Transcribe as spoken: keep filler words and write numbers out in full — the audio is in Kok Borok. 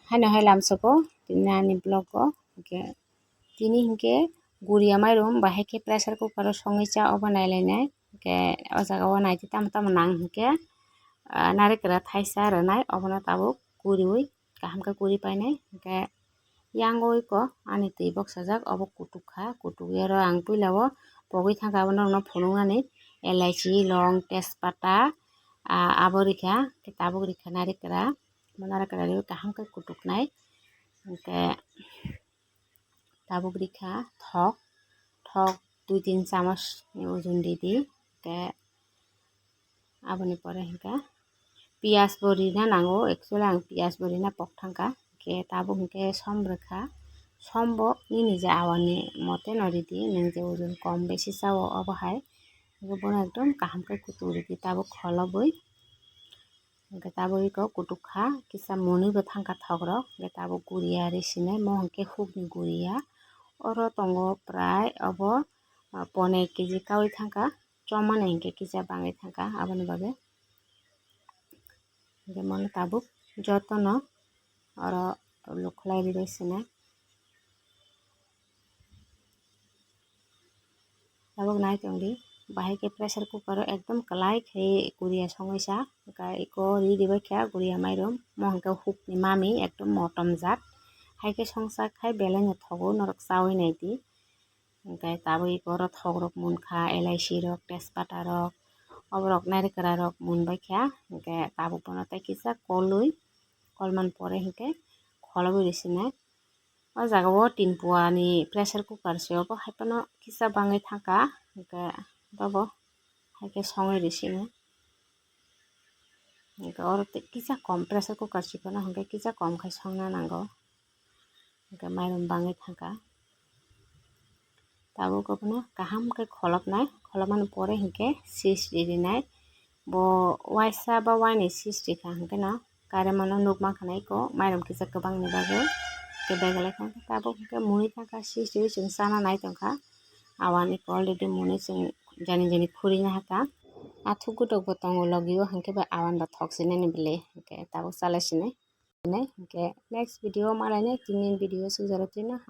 Haino hai lamsoko tini ani vlog o, hwnkhe tini hwnkhe guria mairum bahai khe pressure cooker o songwi cha obo nailainai. Hwnkhe o jaga o naitwi tamo tamo nang hwnkhe, ah, narikra thaisa rwnai, obono tabuk guriui kaham khe guri painai. Hwnkhe yang o iko ani twi boksajak, obo kutuk kha, kutuk oro ang puila o pogwi thangkha, abo norokno phunuknani elaichi, long, tejpata, ah, abo rikha, khe tabuk rikha narikra, bo narikra riui kaham khe kutuknai. Hwnkhe tabuk rikha thok, thok dui tin chamos ni ujun ridi, hwnkhe aboni pore hwnkhe piyaj bo rina nango, actually ang piyaj bo rina pok thangkha, hwnkhe tabuk hwnkhe som rwkha, som bo nini je awani mote no ridi, nwng je ujun kom besi chao obo hai, hwnkhe bono ekdom kaham khe kutuk ridi tabuk kholobwi. Hwnkhe tabuk iko kutuk kha, kisa mwnwi bo thangkha thokrok, hwnkhe tabuk guria ri sinai, mo hwnkhe hukni guria. Oro tongo prai obo, ah, poner keji kaui thangkha, chomani hwnkhe kisa bangwi thangkha, aboni bagwi. Hwnkhe mono tabuk jotono oro lukhlai ri bai sinai. Tabuk nai tongdi, bahai khe pressure cooker o ekdom kwlai khe guria songwi sa, hwnkhe iko ri ribai kha guria mairum, mo hwnkhe hukni mami ekdom motom jat, hai khe songsa khai belai no thogo, norok chaui naidi. Hwnkhe tabuk iko oro thokrok munkha, elaichi rok, tejpata rok, oborok narikra rok munbai kha, hwnkhe tabuk bono tei kisa kolwi, kolmani pore hwnkhe kholobwi ri sinai. O jaga o tin pua ni pressure cooker se obo, hai phano kisa bangwi thangkha, hwnkhe bobo hai khe songwi ri sino. Hwnkhe oro tei kisa kom pressure cooker se phano, hwnkhe kisa kom khai songna nango, hwnkhe mairum bangwi thangkha. Tabuk obono kaham khe kholopnai, kholopmani pore hwnkhe sis ri rinai. Bo waisa ba waini sis rikha hwnkhe no karemano nukma khwnaiko mairum kisa kwbangni bagwi. Hwnkhe beglai kha tabuk hwnkhe mwnwi thangkha sis riui chwng chana nai tongkha. Awani already mwnwi chwng jani jani khurina hakha. Athuk gutok bo tongo logio hwnkhe bai awan bo thok sinani bwle hwnkhe tabuk chalai sinai. Hwnkhe next video malainai tini video sujaro twino.